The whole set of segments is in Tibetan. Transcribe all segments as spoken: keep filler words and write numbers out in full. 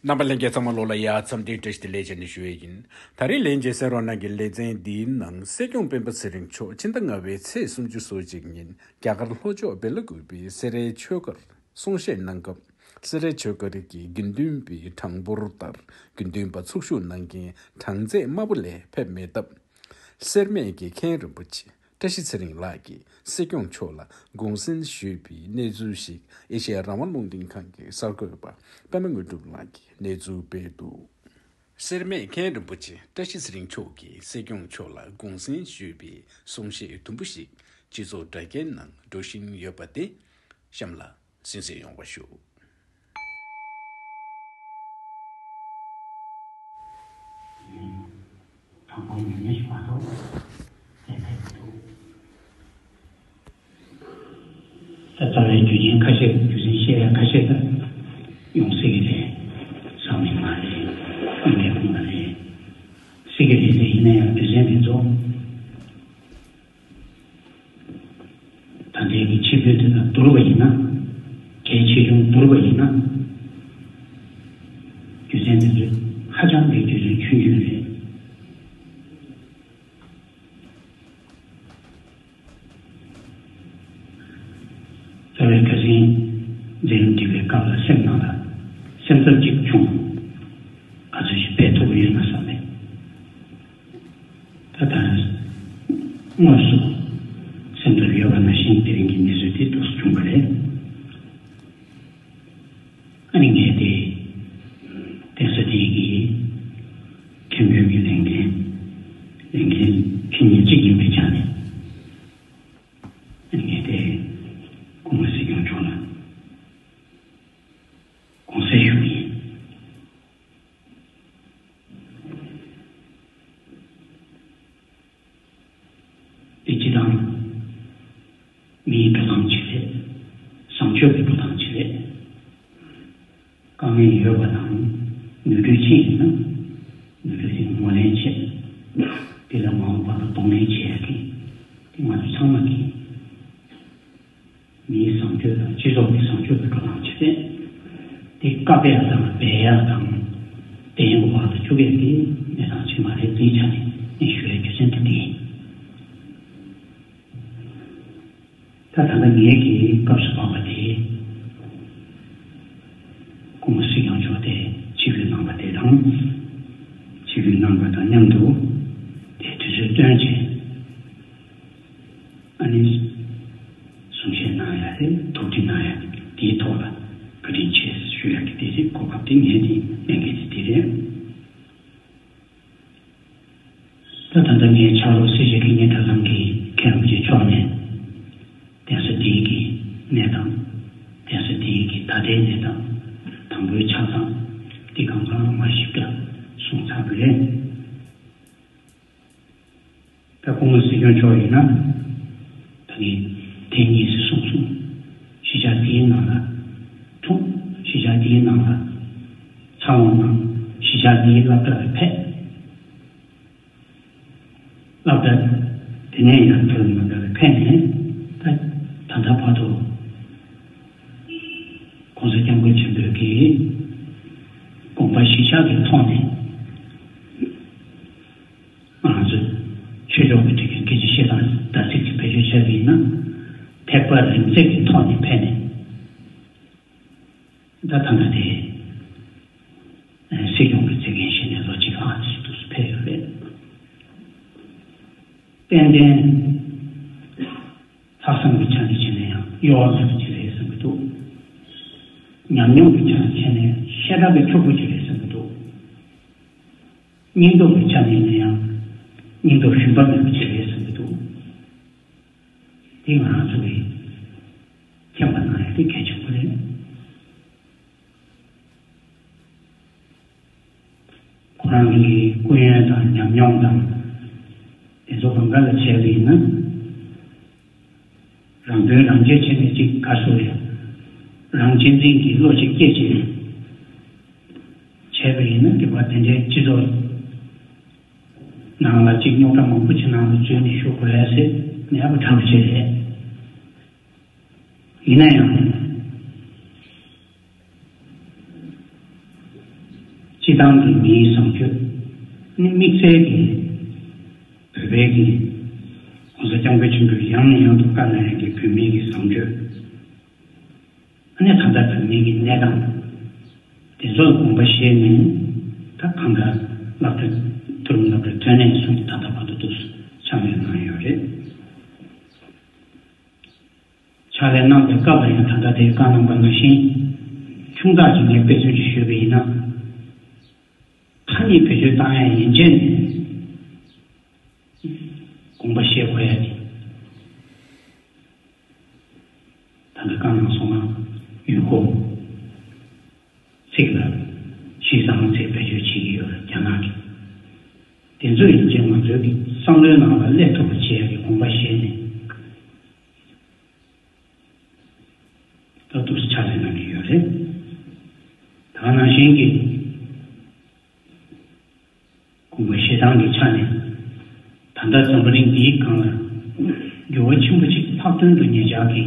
རྣམ་པ་ལྷན་རྒྱས་ཚང་མ་ལོ་ལ་ཡ་འཚམས་འདྲིའི་བཀྲ་ཤིས་བདེ་ལེགས་བྱས་ནས་ཞུ་ཡས་ཡིན། ད་རེས་ལྷན་རྒྱས་གསན་རོགས་གནང་གི་ལེ་ཚན་འདིའི་ནང་སྲིད་སྐྱོང་སྤེན་པ་ཚེ་རིང་མཆོག་ཕྱི་ཟླ་ལྔ་པའི་ཚེས་སུམ་ཅུ་སོ་གཅིག་ཉིན་རྒྱ་གར་ལྷོ་ཕྱོགས་སྦེ་ལ་ཀུ་པེའི་སེ་རའི་ཆོས་སྒར་གསུང་བཤད་གནང་སྐབས། སེ་རའི་ཆོས་སྒར་གྱི་དགེ་འདུན་པའི་གྲངས་འབོར་ལྟར་དགེ་འདུན་པ་ཚོགས་ཞུགས་གནང་མཁན་གྲངས་ཚད་དམའ་པོ་ལས་ཕེབས་མེད་སྟབས། སེར་སྨད་ཀྱི་མཁན་རིན་པོ་ཆེ་བཀྲ་ཤིས་ཚེ་རིང་ལགས་ཀྱིས་སྲིད་སྐྱོང་མཆོག་ལ་དགོངས་སེལ་ཞུས་པའི་གནས་ཚུལ་ཞིག་ཨེ་ཤེ་ཡ་རང་དབང་རླུང་འཕྲིན་ཁང་གི་གསར་འགོད་པ་པད་མ་དངོས་གྲུབ་ལགས་ཀྱིས་གནས་ཚུལ་སྤེལ་འདུག། སེར་སྨད་མཁན་རིན་པོ་ཆེ་བཀྲ་ཤིས་ཚེ་རིང་མཆོག་གིས་སྲིད་སྐྱོང་མཆོག་ལ་དགོངས་སེལ་ཞུས་པའི་གསུང་བཤད་དུམ་བུ་ཞིག་སྤྱི་ཚོགས་དྲ་རྒྱའི་ནང་འགྲོ་བཞིན་ཡོད་པ་དེ་གཤམ་ལ་གསན་གཟིགས་ཡོང་བ་ཞུ། དང་པོ་ཉམས་ལེན་ཞིག་མ་གཏོགས་དེ་ཕན་མི་འདུག། ད་རྩ་བའི་རྒྱུ་རྐྱེན་ཁ་ཤས། རྒྱུ་མཚན་བཤད་ཡ་ཁ་ཤས་ད་ཡོང་སྲིད་ཀྱི་རེད། བཟང་མིན་མ་རེད། ཡོང་ཡ་ཁོ་ན་རེད། སྲིད་ཀྱི་རེད་དེ། ཡིན་ན་ཡང་རྒྱུ་མཚན་དེ་ཚོ། ད་ལྟའི་གི་ཆེ་བསྟོད་དེ་དང་བསྡུར་བ་ཡིན་ན། གལ་ཆེ་ཆུང་བསྡུར་བ་ཡིན་ན། རྒྱུ་མཚན་དེ་ཚོ་ཧ་ཅང་གི་རྒྱུ་མཚན་ཆུང་ཆུང་རེད། རྩ་བའི་ཁ་སང་མཛད་རིམ་སྒྲིག་པའི་སྐབས་ལ་སེམས་ནང་ལ་སེམས་འཚབ་ཅིག་བྱུང་། ག་ཚོད་ཅིག་སྤེལ་ཐུབ་ཀྱི་ཡོད་ན་བསམ་པས། ད་ལྟ་དངོས་སུ་སེམས་འཚབ་ཡོད་པ་ནང་བཞིན་དེ་རིང་གི་གནས་ཚུལ་དེ་འདུག་སེ་བྱུང་བ་རེད། ཨ་ནི་ངས་དེ་གདན་ས་དེའི་གི་མཁན་པོའི་གི་ལས་འགན་ལས་འགན་འཁྱེར་མཁན་གཅིག་ཡིན་པའི་ཆ་ནས། ཨ་ནི་ངས་དེ་སྐུ་ངོ་སྲིད་སྐྱོང་མཆོག་ལ་དགོངས་སེལ་ཞུ་གི་ཡིན། འདི་སྤྱི་བཏང་མིའི་འགྲོ་སྟངས་ཅིག་རེད། བཟང་སྤྱོད་ཀྱི་འགྲོ་སྟངས་ཅིག་རེད། དཀའ་ངལ་ཡོད་པ་དང་ནོར་འཁྲུལ་ཅིག་ཡིན་ན་ནོར་འཁྲུལ་དེ་ངོས་ལེན་བྱེད། དེ་ལ་མ་འོངས་པ་ལ་གདོང་ལེན་བྱེད་ཡ་གི་དེ་ང་ཚོ་ཚང་མ་གི་མིའི་བཟང་སྤྱོད་དང་སྤྱི་ཚོགས་ཀྱི་བཟང་སྤྱོད་ཀྱི་འགྲོ་སྟངས་ཅིག་རེད། དེ་བཀག་ཡ་དང་སྦས་ཡ་དང་བདེན་དགོས་པ་ལ་བཅུག་ཡ་དེ་གནས་སྟངས་ཅིག་མ་རེད། དེའི་ཆ་ནས་ངས་ཞུ་ཡའི་རྒྱུ་མཚན་དེ་འདི་ཡིན། ད་ད་ལྟ་ངེད་ཀྱིས་སྐབས་སུ་བབས་པ་དེ་སྐུ་ངོ་སྲིད་སྐྱོང་མཆོག་དེ་ཆིབས་བསྒྱུར་གནང་བ་དེ་དང་། ཆིབས་བསྒྱུར་གནང་བ་དང་མཉམ་དུ་དེ་དུས་ཚོད་བཏོན་བྱས། ཨ་ནི་གསུང་བཤད་གནང་ཡ་རེད། ཐུགས་འདྲི་གནང་ཡ་དེའི་ཐོག་ལ་བཀའ་དྲིན་ཆེ་ཞུ་ཡ་གི་དེ་རེད། གོ་སྐབས་དེ་ངས་དེ་ལེན་གི་དེ་དེ་རེད། ད་ད་ལྟ་ངའི་ཕྱག་རོགས་སྲིད་སྤྱི་སྐུ་ཉིད་གྲྭ་ཚང་གི་མཁན་རིན་པོ་ཆེ་མཆོག་ནས་གདན་ས་འདིའི་གི་གནས་སྟངས། གདན་ས་འདིའི་གི་ད་ལྟའི་གནས་སྟངས། དང་པོའི་ཆ་ཚང་འདི་གང་གང་མ་ཞིབ་ཕྲ་གསུངས་ཚར་བ་རེད། ད་སྐུ་ངོ་སྲིད་སྐྱོང་མཆོག་ཡིན་ན་ད་གིན་ཐེངས་གཉིས་སུ་གསུངས་སོང་། གཞིས་ཆགས་འདིའི་ནང་ལ་འཁྲུངས། གཞིས་ཆགས་འདིའི་ནང་ལ་འཚར་ལོངས་གནང་། གཞིས་ཆགས་འདིའི་སློབ་གྲྭ་ལ་ཕེབས། སློབ་གྲྭ་དེ་ནས་ཡང་ཐོན་མི་འདྲ་བའི་ཕན་ནས་ད་ད་ལྟ་བར་དུ་༸གོང་ས་༸སྐྱབས་མགོན་ཆེན་པོའི་གི་དགོངས་པ་གཞིར་བཞག་གི་ཐོག་ནས་ང་ཚོས་ཆོས་ཕྱོགས་ཀྱི་དེ་གའི་སྐད་ཆ་བཤད་སྟངས་དར་ཚིགས་ཀྱི་བེད་སྤྱོད་བྱས་པ་ཡིན་ན། ཐེག་པ་རིམ་འཛེགས་ཀྱི་ཐོག་ནས་ཕན་ནས། ད་ད་ལྟ་དེ་སྲིད་སྐྱོང་གི་མཛད་འགན་བཞེས་ནས་ལོ་གཅིག་ལྷག་ཙམ་འདུག་སེ་ཕེབས་ཡོད་རེད། ཏན་ཏན་ལྷག་བསམ་གྱི་ཆ་ནས་བྱས་ན་ཡང་། གཡོ་བ་མེད་པ་ཅིག་རེད་བསམ་གྱི་འདུག། ཉམས་མྱོང་གི་ཆ་ནས་བྱས་ན་ཡང་། ཤ་ཁྲག་གི་ཕྱུག་པོ་ཅིག་རེད་བསམ་གྱི་འདུག། སྙིང་སྟོབས་ཀྱི་ཆ་ནས་ཡིན་ན་ཡང་། སྙིང་སྟོབས་ཞུམ་པ་མེད་པ་ཅིག་རེད་བསམ་གྱི་འདུག། དེ་ང་རང་ཚོ་གིས་མཁྱེན་པ་གནང་ཡ་དེ་གལ་ཆེན་པོ་རེད། ཁོ་རང་གི་སྐུ་ཡོན་དང་ཉམས་མྱོང་དང་དེ་ཚོ་སྒང་ག་ལ་བྱས་པ་ཡིན་ན། རང་དོན་རང་གཅེས་བྱས་ནས་ཅིག་ག་སོ་ཡ། རང་གཅེས་འཛིན་གྱི་བློ་ཅིག་སྐྱེས་བྱས་བྱས་པ་ཡིན་ན། དེ་བ་དེ་འདྲའི་སྤྱི་ཚོགས་ནང་ལ་ཅིག་རྙོག་དྲ་མང་པོ་ཅིག་ནང་ལ་འཛུལ་ནས་བཞུགས་དགོས་ཡ་ཟེར་མེད་པ་འདྲ་པོ་ཅིག་རེད། ཡིན་ན་ཡང་། སྤྱི་བཏང་གི་མིའི་བཟང་སྤྱོད། ཨ་ནི་དམིགས་བསལ་གྱི་བོད་པའི་གི་༸གོང་ས་༸སྐྱབས་མགོན་ཆེན་པོས་ཡང་ནས་ཡང་དུ་བཀའ་གནང་ཡག་གི་བོད་མིའི་གི་བཟང་སྤྱོད། ཨ་ནི་ད་ལྟ་བོད་མིའི་གི་གནས་སྟངས་དེ་ཚོ་ལ་དགོངས་པ་བཞེས་ནས། ད་གང་ལྟར་སློབ་གྲྭ་མཐོ་རིམ་སློབ་གྲྭ་ཐོན་ནས་བཟུང་སྟེ་ད་ལྟ་བར་དུ་འདུག་ཕྱག་ལས་གནང་ཡོད་རེད། ཕྱག་ལས་གནང་པའི་སྐབས་ལ་ཡང་ད་ལྟ་དེ་བཀའ་གནང་པ་ནང་བཞིན། ཆུང་ཙག་ཅིག་ངས་དཔེ་མཚོན་ཅིག་ཞུས་པ་ཡིན་ན། ཐ་སྙད་བེད་སྤྱོད་བཏང་ཡ་ཡན་ཆད་ནས་དགོངས་པ་བཞེས་དགོས་ཡ་དེ། ད་ལྟ་བཀའ་གནང་སོང་ང་། ཡུལ་སྐོར་ཚིག་ལ་གཞི་བཟང་ཚིག་བེད་སྤྱོད་བྱེད་ཀྱི་ཡོད་རེད། རྒྱ་ནག་གིས། དེ་ཚོ་ཡིན་ཕྱིན་ང་ཚོའི་གི་བསམ་བློའི་ནང་ལ་སླེབས་ཐུབ་པ་བྱེད་ཡ་གི་དགོངས་པ་བཞེས་ནས། ད་འདུག་སེ་ཕྱག་ལས་གནང་གི་ཡོད་རེད། ད་ནང་བཞིན་གྱི་དགོངས་པ་བཞེས་སྟངས་ཀྱི་ཆ་ནས། ད་ལྟ་འཛམ་བུ་གླིང་འདིའི་སྒང་ལ་འགྱུར་བ་ཆེན་པོ་ཅིག་ལྷག་དོན་དུ་ཉེ་ཆར་གྱི་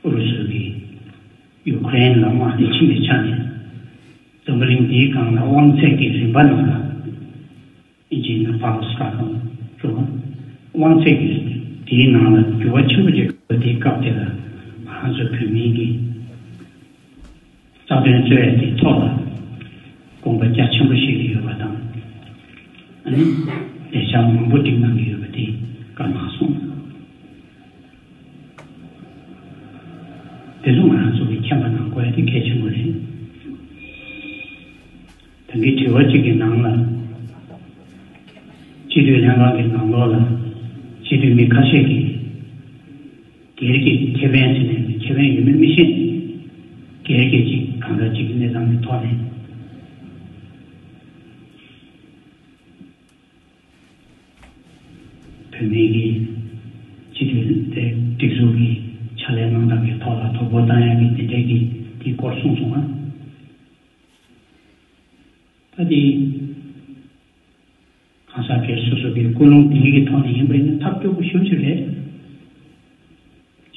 ཨུ་རུ་སུ་གིས་ཡུ་ཁུ་རེན་ལ་དམག་དེ་ཕྱིན་པའི་ཆ་ནས། འཛམ་བུ་གླིང་འདིའི་སྒང་ལ་དབང་ཚད་ཀྱི་རིམ་པ་ནང་ལ། ཨིན་ཇིའི་ནང་ཕར་སྐ་དང་འགྲོ་བ། དབང་ཚད་ཀྱི་དེའི་ནང་ལ་འགྱུར་བ་ཆེན་པོ་ཅིག་འགྲོ་བ་དེའི་སྐབས་དེ་ལ། ང་རང་ཚོ་བོད་མིའི་གི་རྩ་དོན་རྩོད་ཡ་དེའི་ཐོག་ལ་དགོངས་པ་རྒྱ་ཆེན་པོ་བཞེས་ཀྱི་ཡོད་པ་དང་། ཨ་ནི་ལས་འཆར་མང་པོ་སྒྲིག་གནང་གི་ཡོད་པ་དེ་བཀའ་གནང་སོང་། དེ་ཚོ་ང་རང་ཚོ་གི་མཁྱེན་པ་གནང་དགོས་ཡ་དེ་གལ་ཆེན་པོ་རེད། ད་གིན་དྲི་བ་གཅིག་གི་ནང་ལ། སྤྱི་འཐུས་ལྷན་ཁང་གི་ནང་ལོགས་ལ་སྤྱི་འཐུས་མི་ཁ་ཤས་ཀྱིས་སྒེར་གྱི་ཁེ་ཕན་ཟེར་ནས། ཁེ་ཕན་ཡོད་མེད་མི་ཤེས། སྒེར་གྱི་ཅིག་གང་འདྲ་ཅིག་གི་གནས་སྟངས་ཀྱི་ཐོག་ནས། བོད་མིའི་གི་སྤྱི་འཐུས་དེ་སྒྲིག་འཛུགས་ཀྱི་ཕྱག་ལས་གནང་སྟངས་ཀྱི་ཐོག་ལ་དོ་ཕོག་བཏང་ཡག་གི་དེ་འདྲས་ཀྱི་དེའི་སྐོར་གསུངས་སོང་ང་། ད་དེ་གང་ཟག་སྒེར་སོ་སོ་གི་ཀུན་སློང་དེའི་གི་ཐོག་ནས་ཡིན་པ་ཡིན་ན་ཐབས་སྐྱོ་པོ་ཞེ་པོ་ཅིག་རེད།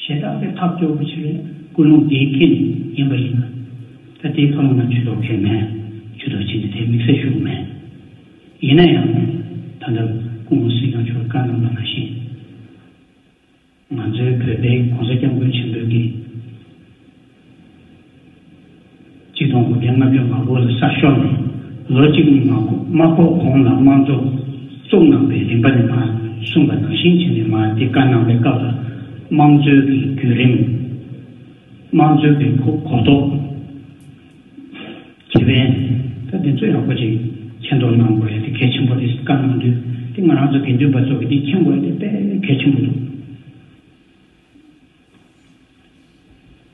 ཞེ་དྲག་པའི་ཐབས་སྐྱོ་པོ་ཅིག་རེད། ཀུན་སློང་དེའི་དཀྱིལ་ནས་ཡིན་པ་ཡིན་ན། ད་དེའི་ཐོག་ལ་ང་ཇུས་གཏོགས་གལ་མེད། ཇུས་གཏོགས་བྱེད་ནས་དེ་དམིགས་བསལ་ཞུ་གི་མེད། ཡིན་ན་ཡང་ད་ལྟ་སྐུ་ངོ་སྲིད་སྐྱོང་མཆོག་བཀའ་གནང་པ་ནང་བཞིན། ང་ཚོའི་བོད་པའི་༸གོང་ས་༸སྐྱབས་མགོན་ཆེན་པོའི་གི་གཅིག་སྟོང་དགུ་བརྒྱ་ལྔ་བཅུ་ང་དགུ་ལ་གསར་ཤོག་ནས་ལོ་གཅིག་ནས་མ་གོ་མ་འཁོར་གོང་ལ་དམངས་གཙོ་བཙུགས་གནང་པའི་རིམ་པ་ནས་མར་གསུངས་པ་ནང་བཞིན་བྱས་ནས་མར་འདི་བཀའ་གནང་པའི་སྐབས་ལ། དམངས་གཙོའི་གི་བརྒྱུད་རིམ། དམངས་གཙོའི་གི་གོ་གོ་རྟོགས། ཁེ་ཕན། ད་དེ་ཚོ་ཡག་པོ་ཅིག་མཁྱེན་རྟོགས་གནང་དགོས་ཡ་དེ་གལ་ཆེན་པོ་རེད། བཀའ་གནང་དུས་དེ་ང་རང་ཚོ་དགེ་འདུན་པ་ཚོ་གིས་དེ་མཁྱེན་དགོས་ཡ་དེ་དཔེ་གལ་ཆེན་པོ་འདུག།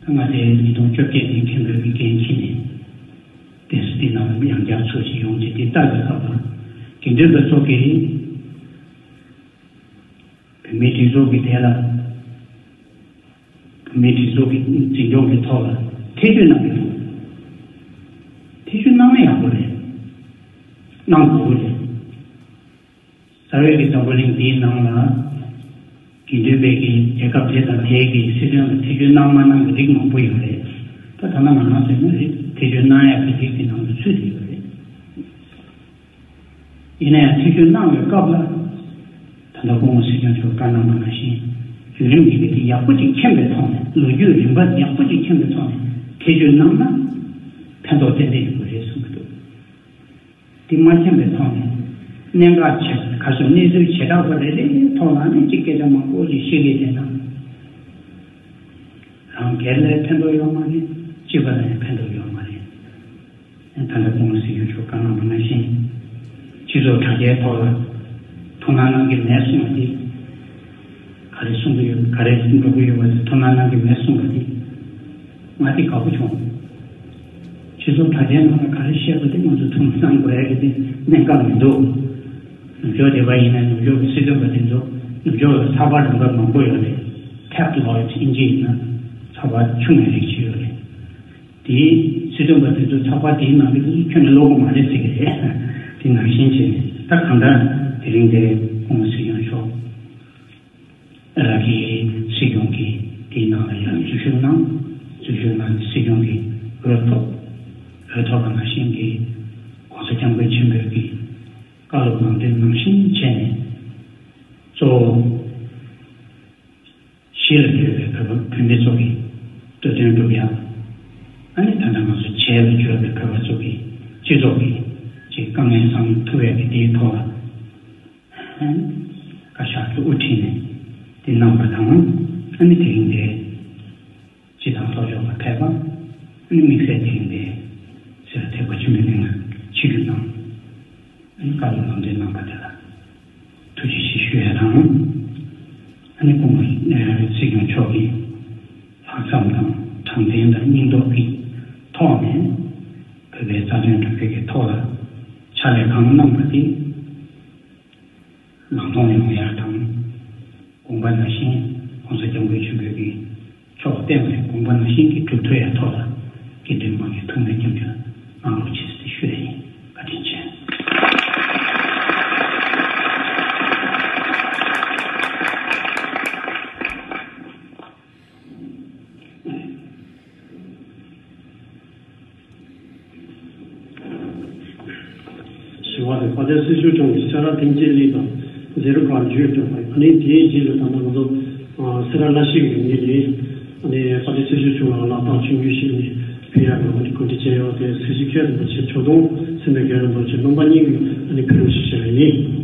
ད་ང་དེ་ཉིས་སྟོང་བཅོ་བརྒྱད་ནས་མཁན་པོའི་གི་འགན་འཁྱེར་ནས་དེ་སི་དེ་ནང་ལ་ཡང་བསྐྱར་ཚུར་ཞིག་ཡོང་རྗེས་དེ་ལྟ་བའི་སྐབས་ལ། དགེ་འདུན་པ་ཚོ་གིས་བོད་མིའི་སྒྲིག་འཛུགས་ཀྱི་དེ་ལ། བོད་མིའི་སྒྲིག་འཛུགས་ཀྱི་འཛིན་སྐྱོང་གི་ཐོག་ལ་ཐེ་བྱུས་གནང་གི་འདུག། ཐེ་བྱུས་གནང་ན་ཡག་པོ་རེད། གནང་དགོས་རེད། རྩ་བའི་གི་འཛམ་བུ་གླིང་འདིའི་ནང་ལ་དགེ་འདུན་པའི་གི་རྒྱལ་ཁབ་དེ་དང་དེའི་གི་སྲིད་དོན་ལ་ཐེ་བྱུས་གནང་མ་གནང་གི་རིགས་མང་པོ་ཡོད་རེད། ད་ད་ལྟ་ང་རང་ཚོའི་ནང་རེད། ཐེ་བྱུས་གནང་ཡག་གི་རིགས་དེ་ནང་དུ་ཚུད་དེ་ཡོད་རེད། ཡིན་ན་ཡང་ཐེ་བྱུས་གནང་བའི་སྐབས་ལ། ད་ལྟ་སྐུ་ངོ་སྲིད་སྐྱོང་མཆོག་བཀའ་གནང་པ་ནང་བཞིན། བརྒྱུད་རིམ་འདི་གི་དེ་ཡག་པོ་ཅིག་མཁྱེན་པའི་ཐོག་ནས། ལོ་རྒྱུས་རིམ་པ་ཡག་པོ་ཅིག་མཁྱེན་པའི་ཐོག་ནས་ཐེ་བྱུས་གནང་ན་ཕན་ཐོགས་ཏན་ཏན་ཡོད་པ་རེད་བསམ་གྱི་འདུག། དེ་མ་མཁྱེན་པའི་ཐོག་ནས་གནད་འགག་ཆེ་ག་ཚོད་གནས་ཚུལ་བྱེ་བྲག་པ་རེ་རེའི་ཐོག་ལ་ནས་ཅིག་སྐད་ཆ་མང་པོ་ཞིག་བཤད་ཀྱི་བསྡད་ན། རང་སྒེར་ལ་ཕན་ཐོགས་ཡོད་མ་རེད། སྤྱི་པ་ལ་ཡང་ཕན་ཐོགས་ཡོད་མ་རེད། ད་ལྟ་སྐུ་ངོ་སྲིད་སྐྱོང་མཆོག་བཀའ་གནང་པ་ནང་བཞིན། སྤྱི་ཚོགས་དྲ་རྒྱའི་ཐོག་ལ་ཐུགས་སྣང་གནང་གི་མེད་གསུངས་པ་དེ། ག་རེ་གསུང་གི་ཡོད། ག་རེ་འགྲོ་གི་ཡོད་པ་དེ་ཐུགས་སྣང་གནང་གི་མེད་གསུངས་པ་དེ། ང་དེ་དགའ་པོ་བྱུང་། སྤྱི་ཚོགས་དྲ་རྒྱའི་ནང་ལ་ག་རེ་བཤད་པ་དེ་ང་ཚོ་ཐུགས་སྣང་དགོས་ཡ་གི་དེ་གནད་འགག་མི་འདུག། ནུབ་ཕྱོགས་དེ་པ་ཡིན་ན་ནུབ་ཕྱོགས་ཀྱི་སྲིད་དོན་པ་དེ་ཚོ་ནུབ་ཕྱོགས་ལ་ཚགས་པར་རིམ་པ་མང་པོ་ཡོད་རེད། ཐེབ་ལོའི་ཌི་ཨིན་ཇི་ཡིན་ན་ཚགས་པར་ཆུང་བའི་རིགས་ཤིག་ཡོད་རེད། དེའི་སྲིད་དོན་པ་དེ་ཚོས་ཚགས་པར་དེའི་ནང་གི་དེ་ཚོ་ཁྱོན་ནས་ཀློག་གི་མ་རེད་ཟེར་གི་རེད། དེ་ནང་བཞིན་བྱས་ནས་ད་གང་ལྟར་དེ་རིང་དེ་སྐུ་ངོ་སྲིད་སྐྱོང་མཆོག་ཨ་ར་གི་སྲིད་སྐྱོང་གིས་དེའི་ནང་ལ་ཡང་འཛུལ་ཞུགས་གནང་། འཛུལ་ཞུགས་གནང་ནས་སྲིད་སྐྱོང་གི་འོས་ཐོབ། འོས་ཐོབ་པ་ནང་བཞིན་གྱི་༸གོང་ས་ བཀའ་སློབ་ལམ་སྟོན་ནང་བཞིན་བྱས་ནས། གཙོ་བོ་གཞི་ལ་བརྟེན་པའི་བོད་པ་བུད་མེད་ཚོ་གི་བདེ་དོན་སྒྲུབ་ཡ། ཨ་ནི་ད་ལྟ་ང་ཚོ་བྱེས་ལ་གྱུར་པའི་བོད་པ་ཚོ་གི་སྤྱི་ཚོགས་ཀྱི་ཅིག་དཀའ་ངལ་བསམ་ཐུབ་ཡ་གི་དེའི་ཐོག་ལ། ཨ་ནི་བཀའ་ཤག་གི་དབུ་ཁྲིད་ནས་དེ་གནང་བ་དང་། ཨ་ནི་དེ་རིང་དེ། སྤྱི་བཏང་ལྷོ་ཕྱོགས་ལ་ཕེབས་པ། དམིགས་བསལ་དེ་རིང་འདིར་སེ་ར་ཐེག་པ་ཆེན་པོའི་གླིང་ལ་ཆིབས་བསྒྱུར་གནང་། བཀའ་སློབ་ལམ་སྟོན་གནང་པ་དེ་ལ་ཐུགས་རྗེ་ཆེ་ཞུ་ཡ་དང་། སྐུ་ངོ་སྲིད་སྐྱོང་མཆོག་གིས་ལྷག་བསམ་དང་དྲང་བདེན་དང་སྙིང་སྟོབས་ཀྱི་ཐོག་ནས་བོད་པའི་རྩ་དོན་སྒྲུབ་ཕྱོགས་ཀྱི་ཐོག་ལ་ཕྱག་ལས་གང་གནང་པ་དེ། ལམ་ལྷོང་ཡོང་ཡག་དང་། དགོངས་པ་ནང་བཞིན་༸གོང་ས་༸སྐྱབས་མགོན་ཆེན་པོ་གིས་ཕྱོགས་གཏན་ནས་དགོངས་པ་ནང་བཞིན་གྱི་སྒྲུབ་ཐུབ་ཡག་ཐོག་ལ་དགེ་འདུན་དམངས་ཀྱི་ཐུགས་སྨོན་སྐྱབས་འཇུག་གནང་རོགས་ཞེས་ཞུ་ཡ་ཡིན། བཀའ་དྲིན་ཆེ། ཞི་བ་དེ་དཔལ་ལྡན་སྲིད་སྐྱོང་མཆོག་གིས་སེ་ར་ཐེངས་གཅིག་སླེབས་དང་མཛད་རིམ་ཁག་མཇུག་བསྒྲིལས་པ་ཡིན། ཨ་ནི་དེའི་རྗེས་ལ་ད་ལྟ་ང་ཚོ་ཨ་སེ་ར་བླ་གཞས་ཀྱི་ངོས་ནས་ཨ་ནི་དཔལ་ལྡན་སྲིད་སྐྱོང་མཆོག་ལ་ལག་རྟགས་ཆུང་ཆུང་ཞིག་ནས་ཕུལ་ཡག་གི་ཨ་ནི་གོ་སྒྲིག་བྱས་ཡོད་དེ། སྲིད་ཞི་མཁན་རིན་པོ་ཆེ་ཇོ་མདོང་སེམས་དཔའི་རྒན་རིན་པོ་ཆེ་རྣམ་པ་གཉིས་ཀྱིས་ཨ་ནི་ཕུལ་རོགས་ཞེས་བྱས་པ་ཡིན།